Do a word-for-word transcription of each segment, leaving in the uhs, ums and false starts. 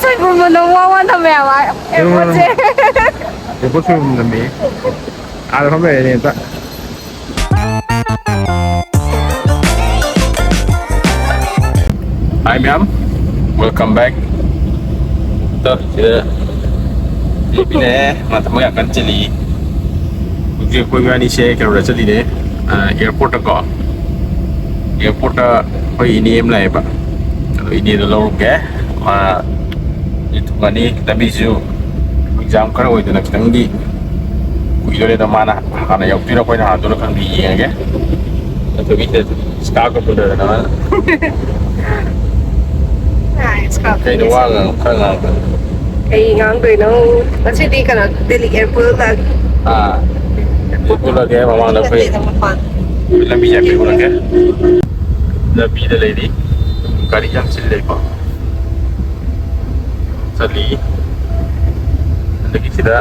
ꯁꯣꯏꯕꯨꯝꯗꯣ ꯋꯥ ꯋꯥ ꯊꯝꯃꯦ ꯍꯥꯏꯕ ꯑꯦꯌꯥꯔꯄꯣꯔꯠꯁꯦ꯫ ꯑꯦꯌꯥꯔꯄꯣꯔꯠ ꯁꯣꯏꯕꯨꯝ ꯊꯝꯃꯦ꯫ ꯑꯥꯗ ꯐꯝ ꯂꯩꯔꯦꯅꯦ ꯍꯦꯛꯇ꯫ Hi ꯃꯌꯥꯝ, welcome back꯫ ꯇꯣ, ꯁꯤꯗ ꯅꯨꯄꯤꯅꯦ, ꯃꯥ ꯊꯕꯛ ꯌꯥꯝ ꯀꯟꯅ ꯆꯤꯜꯂꯤ꯫ ꯍꯧꯖꯤꯛ ꯑꯩꯈꯣꯏ ꯏꯕꯥꯅꯤꯁꯦ ꯀꯩꯅꯣꯗ ꯆꯠꯂꯤꯅꯦ, ꯑꯦꯌꯥꯔꯄꯣꯔꯠꯇꯀꯣ꯫ ꯑꯦꯌꯥꯔꯄꯣꯔꯠꯇ ꯑꯩꯈꯣꯏ ꯏꯅꯦ ꯑꯃ ꯂꯥꯛꯑꯦꯕ, ꯑꯗꯣ ꯏꯅꯦꯗꯣ ꯂꯧꯔꯨꯒꯦ꯫ ꯃꯥ ꯊꯨꯡꯉꯅꯤ꯫ ꯂꯝꯕꯤꯁꯨ ꯑꯦꯛꯖꯥꯝ ꯈꯔ ꯑꯣꯏꯗꯅ ꯈꯤꯇꯪꯗꯤ ꯀꯨꯏꯗꯣꯔꯦ꯫ ꯑꯗꯣ ꯃꯥꯅ ꯍꯥꯟꯅ ꯌꯧꯗꯣꯏꯔꯥ ꯑꯩꯈꯣꯏꯅ ꯍꯥꯟꯗꯣꯏꯔꯥ ꯈꯪꯗꯦ, ꯌꯦꯡꯉꯒꯦ꯫ ꯑꯗꯨꯒꯤ ꯁꯤꯗ ꯀꯥꯞꯄ ꯄꯨꯊꯗꯅ ꯃꯥꯅ꯫ ꯀꯩꯅꯣ ꯋꯥ ꯉꯥꯡ-, ꯈꯔ ꯉꯥꯡꯉꯛꯀꯅꯣ꯫ ꯀꯩ ꯉꯥꯡꯗꯣꯏꯅꯣ? ꯉꯁꯤꯗꯤ ꯀꯩꯅꯣ, ꯗꯦꯜꯂꯤ ꯑꯦꯌꯥꯔꯄꯣꯔꯠ ꯂꯥꯛ-, ꯑꯥ꯫ ꯑꯦꯌꯥꯔꯄꯣꯔꯠ ꯂꯥꯛꯀꯦ ꯃꯃꯥꯡꯗ ꯑꯩꯈꯣꯏ ꯅꯠꯇꯦꯗ, ꯃꯄꯥꯟ꯫ ꯂꯝꯕꯤ ꯌꯥꯝ ꯄꯤꯕꯤꯔꯛꯀꯦ꯫ ꯂꯝꯕꯤꯗ ꯂꯩꯔꯤ꯫ ꯒꯥꯔꯤ ꯌꯥꯝ ꯆꯤꯜꯂꯦꯀꯣ꯫ ꯆꯠꯂꯤ꯫ ꯑꯗꯒꯤ ꯁꯤꯗ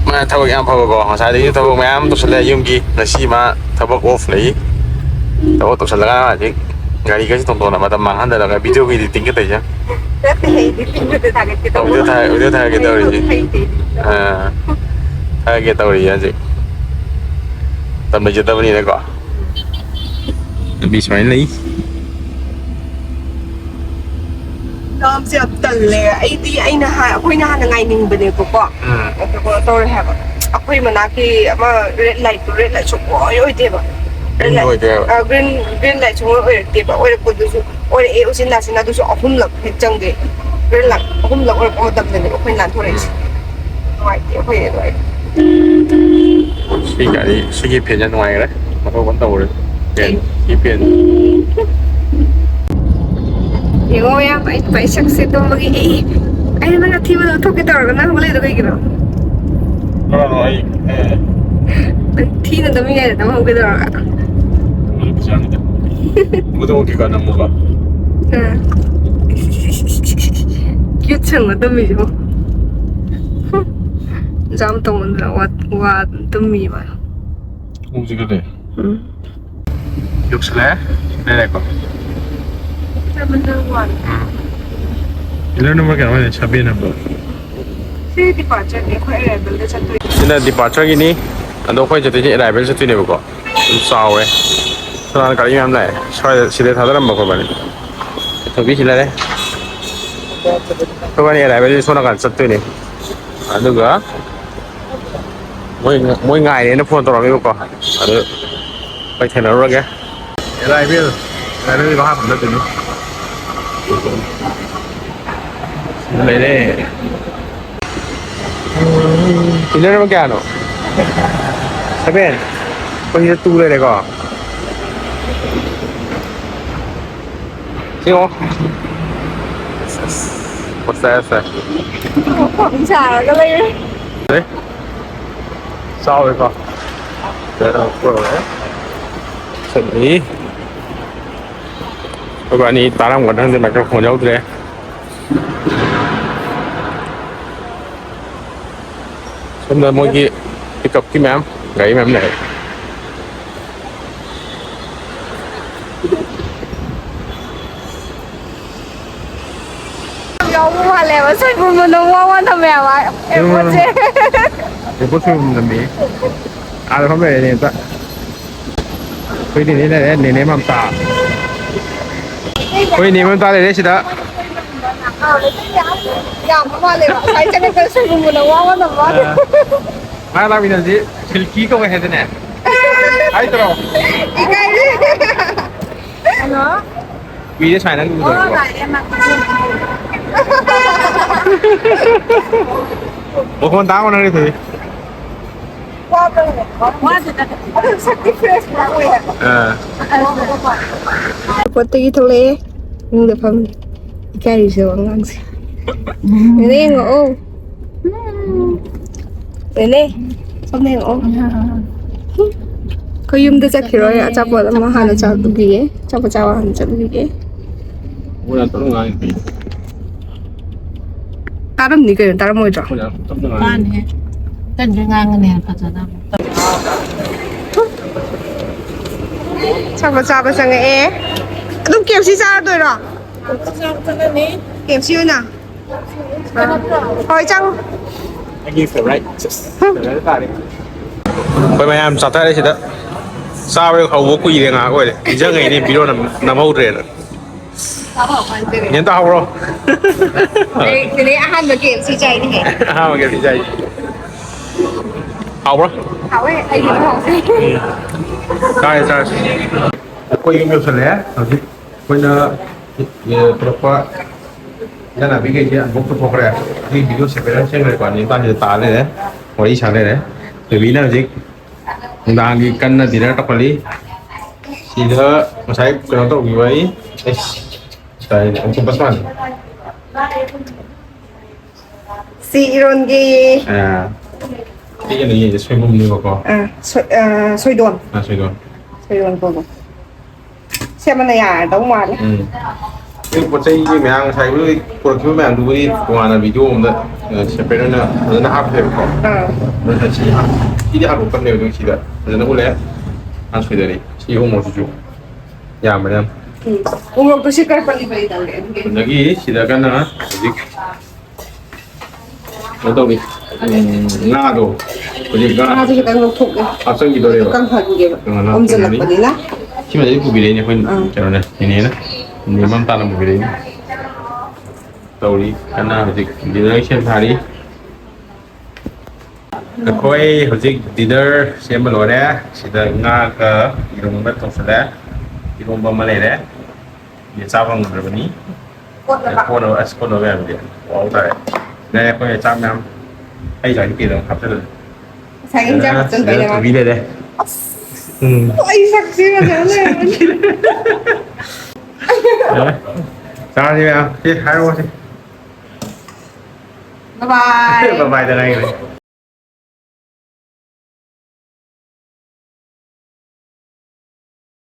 ꯃꯥ ꯊꯕꯛ ꯌꯥꯝ ꯐꯕꯀꯣ, ꯉꯁꯥꯏꯗꯒꯤ ꯊꯕꯛ ꯃꯌꯥꯝ ꯇꯧꯁꯜꯂꯦ ꯌꯨꯝꯒꯤ꯫ ꯉꯁꯤ ꯃꯥ ꯊꯕꯛ ꯑꯣꯐ ꯂꯩ꯫ ꯊꯕꯛ ꯇꯧꯁꯜꯂꯒ ꯍꯧꯖꯤꯛ ꯒꯥꯔꯤꯒꯁꯦ ꯇꯣꯡ ꯇꯣꯡꯅ ꯃꯇꯝ ꯃꯥꯡꯍꯟꯗꯅ ꯚꯤꯗꯤꯑꯣꯒꯤ ꯏꯗꯤꯇꯤꯡꯒ ꯇꯧꯔꯤꯁꯦ꯫ ꯅꯠꯇꯦ, ꯑꯩꯗꯤ ꯚꯤꯗꯤꯑꯣꯗ ꯊꯥꯒꯠꯀꯦ ꯇꯧꯕ꯫ ꯚꯤꯗꯤꯑꯣ ꯊꯥ-, ꯚꯤꯗꯤꯑꯣ ꯊꯥꯒꯠꯀꯦ ꯇꯧꯔꯤꯁꯦ꯫ ꯍꯩꯇꯦ ꯏꯗꯤꯠ ꯇꯧꯕ꯫ ꯑꯥ, ꯊꯥꯒꯠꯀꯦ ꯇꯧꯔꯤꯁꯦ ꯍꯧꯖꯤꯛ꯫ ꯃꯇꯝ ꯂꯩꯖꯗꯕꯅꯤꯅꯀꯣ꯫ ꯂꯝꯕꯤ ꯁꯨꯃꯥꯏꯅ ꯂꯩ꯫ ꯌꯥꯝꯁꯦ ꯌꯥꯝ ꯇꯜꯂꯦ꯫ ꯑꯩꯗꯤ ꯑꯩꯅ ꯍꯥ-, ꯑꯩꯈꯣꯏꯅ ꯍꯥꯟꯅ ꯉꯥꯏꯅꯤꯡꯕꯅꯦꯕꯀꯣ꯫ ꯎꯝ꯫ ꯑꯗꯨꯒ ꯇꯧꯔꯦ ꯍꯥꯏꯕ꯫ ꯑꯩꯈꯣꯏ ꯃꯅꯥꯛꯀꯤ ꯑꯃ ꯔꯦꯗ ꯂꯥꯏꯠꯇꯣ ꯔꯦꯗ ꯂꯥꯏꯠ ꯁꯨꯡꯑꯣꯏ ꯑꯣꯏꯗꯦꯕ꯫ ꯔꯦꯗ ꯒ꯭ꯔꯤꯟ ꯂꯥꯏꯠ, ꯑꯣꯏꯗꯦꯕ꯫ ꯑ, ꯒ꯭ꯔꯤꯟ, ꯒ꯭ꯔꯤꯟ ꯂꯥꯏꯠ ꯁꯨꯡꯑꯣꯏ ꯑꯣꯏꯔꯛꯇꯦꯕ꯫ ꯑꯣꯏꯔꯛꯄꯗꯨꯁꯨ ꯑꯣꯏꯔꯛꯑꯦ ꯎꯆꯤꯟ ꯅꯥꯆꯤꯟꯅ, ꯑꯗꯨꯁꯨ ꯑꯍꯨꯝꯂꯛ ꯍꯦꯛ ꯆꯪꯒꯦ꯫ ꯒ꯭ꯔꯤꯟ ꯂꯥꯏꯠ ꯑꯍꯨꯝꯂꯛ ꯑꯣꯏꯔꯛꯄ ꯃꯇꯝꯗꯅꯦꯕ ꯑꯩꯈꯣꯏ ꯅꯥꯟꯊꯣꯔꯛꯏꯁꯦ꯫ ꯎꯝ꯫ ꯅꯨꯡꯉꯥꯏꯇꯦ ꯑꯩꯈꯣꯏ ꯑꯗꯨꯋꯥꯏꯗ꯫ ꯁꯤ ꯒꯥꯔꯤ, ꯁꯤꯒꯤ ꯐꯦꯟꯁꯦ ꯅꯨꯡꯉꯥꯏꯈ꯭ꯔꯦ꯫ ꯃꯊꯧ ꯐꯖꯅ ꯇꯧꯔꯦ꯫ ꯐꯦꯟ, ꯁꯤ ꯐꯦꯟ꯫ ꯌꯦꯡꯉꯣ ꯃꯌꯥꯝ, ꯑꯩ ꯅꯨꯄꯥ ꯏꯁꯛꯁꯦ ꯇꯨꯝꯕꯒꯤ꯫ ꯑꯦ, ꯑꯩꯅ ꯅꯪ ꯑꯊꯤꯕꯗꯣ ꯎꯠꯊꯣꯛꯀꯦ ꯇꯧꯔꯒ ꯅꯪ ꯍꯧꯒꯠꯂꯛꯏꯗꯣ ꯀꯩꯒꯤꯅꯣ? ꯀꯅꯥꯅꯣ ꯑꯩ? ꯑꯦ꯫ ꯅꯪ ꯊꯤꯅ ꯇꯨꯝꯃꯤ ꯉꯩꯗ ꯅꯪ ꯍꯧꯒꯦ ꯇꯧꯔꯒ꯫ ꯂꯣꯏꯕ ꯆꯥꯡꯗ꯫ ꯃꯗꯨ ꯑꯣꯀꯦ ꯀꯥꯟꯅ ꯑꯃꯨꯛꯀ꯫ ꯑ꯫ ꯀ꯭ꯌꯨꯠ ꯁꯪꯅ ꯇꯨꯝꯃꯤꯁꯤꯕꯣ꯫ ꯖꯥꯝ ꯇꯧꯃꯟꯗꯅ ꯋꯥ, ꯋꯥ ꯇꯨꯝꯃꯤꯕ꯫ ꯈꯣꯡꯁꯤꯒꯗꯤ꯫ ꯎꯝ꯫ ꯌꯧꯁꯤꯜꯂꯛꯑꯦ꯫ ꯂꯩꯔꯦꯀꯣ꯫ ꯎꯝ꯫ Pillar number ꯀꯌꯥ ꯑꯣꯏꯅꯤ? Seven number. ꯁꯤ departure ꯅꯦ, ꯑꯩꯈꯣꯏ arrival ꯗ ꯆꯠꯇꯣꯏꯅꯦ꯫ ꯁꯤꯅ departure ꯒꯤꯅꯤ꯫ ꯑꯗꯣ ꯑꯩꯈꯣꯏ ꯆꯠꯇꯣꯏꯁꯦ arrival ꯆꯠꯇꯣꯏꯅꯦꯕꯀꯣ꯫ ꯑꯗꯨꯝ ꯆꯥꯎꯔꯦ꯫ ꯁꯣꯝ ꯅꯥꯀꯟ ꯒꯥꯔꯤ ꯃꯌꯥꯝ ꯂꯥꯛꯑꯦ꯫ ꯁ꯭ꯋꯥꯏꯗ, ꯁꯤꯗ ꯊꯥꯗꯔꯝꯕ ꯑꯩꯈꯣꯏꯕꯥꯅꯤ꯫ ꯊꯣꯏꯕꯤ ꯁꯤ ꯂꯩꯔꯦ꯫ ꯑꯩꯈꯣꯏꯕꯥꯅꯤ arrival ꯁꯤ ꯁꯣꯝ ꯅꯥꯀꯟ ꯆꯠꯇꯣꯏꯅꯦ꯫ ꯑꯗꯨꯒ ꯃꯣꯏ, ꯃꯣꯏ ꯉꯥꯏꯔꯦꯅ phone ꯇꯧꯔꯛꯑꯝꯃꯦꯕꯀꯣ꯫ ꯑꯗꯨ ꯑꯩ ꯊꯦꯡꯅꯔꯨꯔꯒꯦ꯫ Arrival, arrival ꯗꯣ ꯍꯥꯞꯄ ꯅꯠꯇꯦꯅꯦ꯫ ꯁꯤꯗ ꯂꯩꯔꯦ꯫ Pillar number ꯀꯌꯥꯅꯣ? Seven꯫ ꯑꯩꯈꯣꯏ ꯁꯤꯗ two ꯂꯩꯔꯦꯀꯣ꯫ ꯁꯤ ꯌꯦꯡꯉꯣ꯫ ꯑꯁ, ꯑꯁ꯫ ꯄꯣꯠ ꯆꯥꯏ, ꯆꯥꯏ꯫ ꯃꯐꯝ ꯁꯥꯔꯒ ꯂꯩꯔꯦ꯫ ꯑꯦ? ꯆꯥꯎꯔꯦꯀꯣ꯫ ꯆꯠꯂꯤ꯫ ꯑꯩꯈꯣꯏꯕꯥꯅꯤ ꯇꯥꯔꯝꯒꯗ꯭ꯔꯥ ꯈꯪꯗꯦ, microphone ꯌꯥꯎꯗ꯭ꯔꯦ꯫ ꯁꯣꯝꯗ ꯃꯣꯏꯒꯤ pickup ꯀꯤ ꯃꯌꯥꯝ, ꯒꯥꯔꯤ ꯃꯌꯥꯝ ꯂꯩꯔꯦ꯫ ꯌꯥꯎꯕ ꯃꯥꯜꯂꯦꯕ, ꯁꯣꯏꯕꯨꯝꯗꯣ ꯅꯣꯡ ꯋꯥ ꯋꯥ ꯊꯝꯃꯦ ꯍꯥꯏꯕ, airport ꯁꯦ꯫ Airport ꯁꯣꯏꯕꯨꯝ ꯅꯝꯃꯦ꯫ ꯑꯥꯗ ꯐꯝ ꯂꯩꯔꯦꯅꯦ ꯑꯝꯇ꯫ ꯑꯩꯈꯣꯏ ꯅꯦꯅꯦ ꯂꯩꯔꯦ, ꯅꯦꯅꯦ ꯃꯝꯇꯥ꯫ ꯑꯩꯈꯣꯏ ꯅꯦ ꯃꯝꯇꯥ ꯂꯩꯔꯦ ꯁꯤꯗ꯫ ꯌꯥꯝꯕ ꯃꯥꯜꯂꯦꯕ꯫ ꯉꯁꯥꯏ ꯆꯪꯉꯛꯄꯗ ꯁꯣꯏꯕꯨꯝꯒ ꯅꯣꯡ ꯋꯥ ꯋꯥ ꯊꯝꯕ ꯃꯥꯜꯂꯦ꯫ ꯑꯥ꯫ ꯃꯥ ꯂꯥꯛꯃꯤꯟꯅꯕꯁꯤ ꯁꯤꯜꯀꯤ ꯀꯧꯋꯦ ꯍꯥꯏꯗꯅꯦ? ꯍꯥꯏꯗ꯭ꯔꯣ? ꯏꯀꯥꯏꯔꯦ꯫ ꯀꯨꯏꯔꯦ ꯁꯨꯃꯥꯏꯅ ꯎꯗꯕꯀꯣ꯫ ꯃꯈꯣꯟ ꯇꯥꯕ ꯅꯪ ꯂꯩꯊꯣꯛꯏ꯫ ꯑꯥ꯫ Airport ꯇꯒꯤ ꯊꯣꯛꯂꯛꯑꯦ꯫ ꯏꯃꯨꯡꯗ ꯐꯝꯃꯤ꯫ ꯏꯀꯥꯏꯔꯤꯁꯦ ꯑꯉꯥꯡꯁꯦ꯫ ꯅꯦꯅꯦ ꯌꯦꯡꯉꯛꯑꯣ꯫ ꯅꯦꯅꯦ, ꯁꯣꯝꯗ ꯌꯦꯡꯉꯛꯑꯣ꯫ ꯑꯩꯈꯣꯏ ꯌꯨꯝꯗ ꯆꯠꯈꯤꯔꯣꯏ꯫ ꯑꯆꯥꯄꯣꯠ ꯑꯃ ꯍꯥꯟꯅ ꯆꯥꯔꯨꯈꯤꯒꯦ꯫ ꯑꯆꯥꯄꯣꯠ ꯆꯥꯕ ꯍꯥꯟꯅ ꯆꯠꯂꯨꯈꯤꯒꯦ꯫ ꯃꯣꯏ ꯌꯥꯝ ꯇꯞꯅ ꯉꯥꯡꯉꯤ꯫ ꯇꯥꯔꯝꯅꯤ ꯀꯩꯅꯣ, ꯇꯥꯔꯝꯃꯣꯏꯗ꯭ꯔꯣ? ꯃꯣꯏ ꯌꯥꯝ ꯇꯞꯅ ꯉꯥꯡꯉꯤ꯫ ꯃꯥꯅꯦ꯫ ꯀꯟꯅ ꯉꯥꯡꯉꯅꯦ ꯐꯖꯅ꯫ ꯑꯆꯥꯄꯣꯠ ꯆꯥꯕ ꯆꯪꯉꯛꯑꯦ꯫ ꯑꯗꯨꯝ K F C ꯆꯥꯔꯗꯣꯏꯔꯣ? ꯆꯥꯕ ꯆꯪꯉꯅꯤ꯫ ꯀꯦ ꯑꯦꯐ ꯁꯤ ꯑꯣꯏꯅ꯫ ꯑꯥ꯫ ꯍꯣꯏ, ꯆꯪꯉꯣ꯫ ꯑꯩꯒꯤ ꯐꯦꯚꯣꯔꯥꯏꯠ꯫ ꯐꯦꯚꯣꯔꯥꯏꯠ ꯇꯥꯔꯦ꯫ ꯑꯩꯈꯣꯏ ꯃꯌꯥꯝ ꯆꯥꯊꯔꯦ ꯁꯤꯗ꯫ ꯆꯥꯕ ꯍꯧꯕ ꯀꯨꯏꯔꯦ, ꯉꯥꯏꯍꯥꯛ ꯑꯣꯏꯔꯦ꯫ ꯅꯤꯡꯁꯤꯡꯉꯛꯏꯅꯦ, ꯚꯤꯗꯤꯑꯣ ꯅꯝ-, ꯅꯝꯍꯧꯗ꯭ꯔꯦꯅ꯫ ꯌꯦꯟ ꯇꯥꯍꯧꯕ꯭ꯔꯣ? ꯑꯩ ꯁꯤꯗꯤ ꯑꯍꯥꯟꯕ ꯀꯦ ꯑꯦꯐ ꯁꯤ ꯆꯥꯏꯅꯦꯍꯦ꯫ ꯑꯍꯥꯟꯕ ꯀꯦ ꯑꯦꯐ ꯁꯤ ꯆꯥꯏ꯫ ꯍꯥꯎꯕ꯭ꯔꯣ? ꯍꯥꯎꯋꯦ, ꯑꯩꯒꯤꯗꯤ ꯍꯥꯎꯋꯦ꯫ ꯆꯥꯔꯦ, ꯆꯥꯔꯦ꯫ ꯑꯩꯈꯣꯏ ꯌꯨꯝ ꯌꯧꯁꯜꯂꯛꯑꯦ꯫ ꯍꯧꯖꯤꯛ ꯑꯩꯈꯣꯏꯅ, ꯑꯦ, ꯄꯨꯔꯛꯄ ꯏꯟꯖꯥꯡ ꯅꯥꯄꯤꯈꯩꯁꯦ unbox ꯇꯧꯊꯣꯛꯈ꯭ꯔꯦ꯫ ꯑꯩ ꯚꯤꯗꯤꯑꯣ separate ꯑꯃ ꯁꯦꯝꯈ꯭ꯔꯦꯀꯣ꯫ ꯑꯅꯤ ꯃꯇꯥꯡꯁꯤꯗ ꯇꯥ ꯂꯩꯔꯦ, ꯋꯥꯔꯤ ꯁꯥ ꯂꯩꯔꯦ꯫ ꯕꯦꯕꯤꯅ ꯍꯧꯖꯤꯛ ꯅꯨꯡꯗꯥꯡꯒꯤ ꯀꯟꯅ dinner ꯇꯧꯈꯠꯂꯤ꯫ ꯁꯤꯗ ꯉꯁꯥꯏ ꯀꯩꯅꯣ ꯇꯧꯈꯤꯕ ꯑꯩ, ꯑꯩꯁ, ꯉꯁꯥꯏ octopus ꯃꯥꯜꯂꯦ꯫ ꯁꯤ ꯏꯔꯣꯟꯒꯤ꯫ ꯑꯥ꯫ ꯑꯩ ꯀꯩꯅꯣ ꯌꯦꯡꯁꯦ, ꯁꯣꯏꯕꯨꯝꯅꯦꯕꯀꯣ꯫ ꯑꯥ, ꯁꯣꯏ-, ꯑꯥ, ꯁꯣꯏꯗꯣꯟ꯫ ꯑꯥ, ꯁꯣꯏꯗꯣꯟ꯫ ꯁꯣꯏꯗꯣꯟ ꯀꯧꯕ꯫ ꯁꯦꯝꯕꯅ ꯌꯥꯔꯗꯧ ꯃꯥꯜꯂꯦ꯫ ꯎꯝ꯫ ꯑꯩ ꯄꯣꯠ ꯆꯩꯁꯦ ꯃꯌꯥꯝ ꯉꯁꯥꯏ ꯂꯣꯏ ꯄꯨꯔꯛꯈꯤꯕ ꯃꯌꯥꯝꯗꯨꯕꯨꯗꯤ ꯇꯣꯉꯥꯟꯅ ꯚꯤꯗꯤꯑꯣ ꯑꯃꯗ, ꯑ, separate ꯑꯣꯏꯅ ꯐꯖꯅ ꯍꯥꯞꯈ꯭ꯔꯦꯕꯀꯣ꯫ ꯑꯥ꯫ ꯑꯗꯨꯅ ꯁꯤ ꯍꯥꯞ-, ꯁꯤꯗꯤ ꯍꯥꯞꯄꯛꯄꯅꯦꯕ ꯑꯗꯨꯝ ꯁꯤꯗ꯫ ꯐꯖꯅ ꯎꯠꯂꯦ꯫ ꯑ, ꯁꯣꯏꯗꯔꯤ꯫ ꯁꯤ ꯎ ꯃꯣꯔꯣꯛꯁꯤꯁꯨ ꯌꯥꯝꯕꯅꯦ ꯌꯥꯝ꯫ ꯎꯝ꯫ ꯎ ꯃꯣꯔꯣꯛꯇꯣ ꯁꯤ ꯈꯔ ꯄꯠꯂꯤ ꯄꯠꯂꯤ ꯇꯧꯔꯦ ꯑꯗꯨꯒꯤ꯫ ꯑꯗꯒꯤ ꯁꯤꯗ ꯀꯟꯅ ꯍꯧꯖꯤꯛ ꯀꯩꯅꯣ ꯇꯧꯔꯤ꯫ ꯎꯝ, ꯉꯥꯗꯣ ꯍꯧꯖꯤꯛ ꯉꯥ ꯉꯥꯁꯦ ꯈꯤꯇꯪ ꯂꯧꯊꯣꯛꯀꯦ꯫ ꯍꯥꯞꯆꯤꯟꯈꯤꯗꯣꯔꯦꯕ꯫ ꯀꯪꯍꯟꯒꯦꯕ꯫ ꯀꯪꯍꯜꯂꯒ ꯊꯝꯃꯅꯤ꯫ ꯑꯣꯝꯁꯤꯜꯂꯛꯄꯅꯤꯅ꯫ ꯁꯤꯃꯗꯤ ꯄꯨꯕꯤꯔꯛꯏꯅꯦ ꯑꯩꯈꯣꯏ ꯎꯝ꯫ ꯀꯩꯅꯣꯅꯦ, ꯅꯦꯅꯦꯅ꯫ ꯅꯦ ꯃꯝꯇꯥꯅ ꯄꯨꯕꯤꯔꯛꯏꯅꯦ꯫ ꯇꯧꯔꯤ ꯀꯟꯅ ꯍꯧꯖꯤꯛ dinner ꯁꯦꯝ ꯁꯥꯔꯤ꯫ ꯑꯩꯈꯣꯏ ꯍꯧꯖꯤꯛ dinner ꯁꯦꯝꯕ ꯂꯣꯏꯔꯦ꯫ ꯁꯤꯗ ꯉꯥꯒ ꯌꯦꯔꯨꯝꯒ ꯇꯧꯁꯜꯂꯦ꯫ ꯏꯔꯣꯝꯕ ꯑꯃ ꯂꯩꯔꯦ꯫ ꯁꯤꯗꯤ ꯆꯥꯕ ꯉꯝꯗ꯭ꯔꯕꯅꯤ꯫ ꯀꯣꯠꯅꯕ꯫ ꯀꯣꯠꯅꯕ, ꯑꯁ, ꯀꯣꯠꯅꯕ ꯌꯥꯔꯝꯗꯦ꯫ ꯋꯥꯎ ꯇꯥꯔꯦ꯫ ꯌꯥꯔꯦ, ꯑꯩꯈꯣꯏ ꯆꯥꯛ ꯃꯌꯥꯝ ꯑꯩ ꯆꯥꯛꯁꯤ ꯀꯩꯅꯣ ꯍꯥꯞꯆꯜꯂꯁꯤ꯫ ꯉꯁꯥꯏꯒꯤ ꯏꯟꯖꯥꯡ ꯁꯤꯗꯅ, ꯍꯥꯞꯆꯟꯕꯩꯅꯦ ꯁꯤꯗꯅ ꯃꯥ꯫ ꯊꯣꯏꯕꯤ ꯂꯩꯔꯦ꯫ ꯑꯁ! ꯎꯝ꯫ ꯑꯩ ꯁꯛꯁꯤ ꯐꯖꯅ ꯂꯩꯔꯝꯃꯅꯤ꯫ ꯌꯥꯔꯦ꯫ ꯆꯥꯔꯁꯤ ꯃꯌꯥꯝ꯫ ꯁꯤ ꯍꯥꯏꯔꯛꯑꯣ ꯁꯤ꯫ Bye bye꯫ Bye bye ꯗ ꯉꯥꯏꯈ꯭ꯔꯦ꯫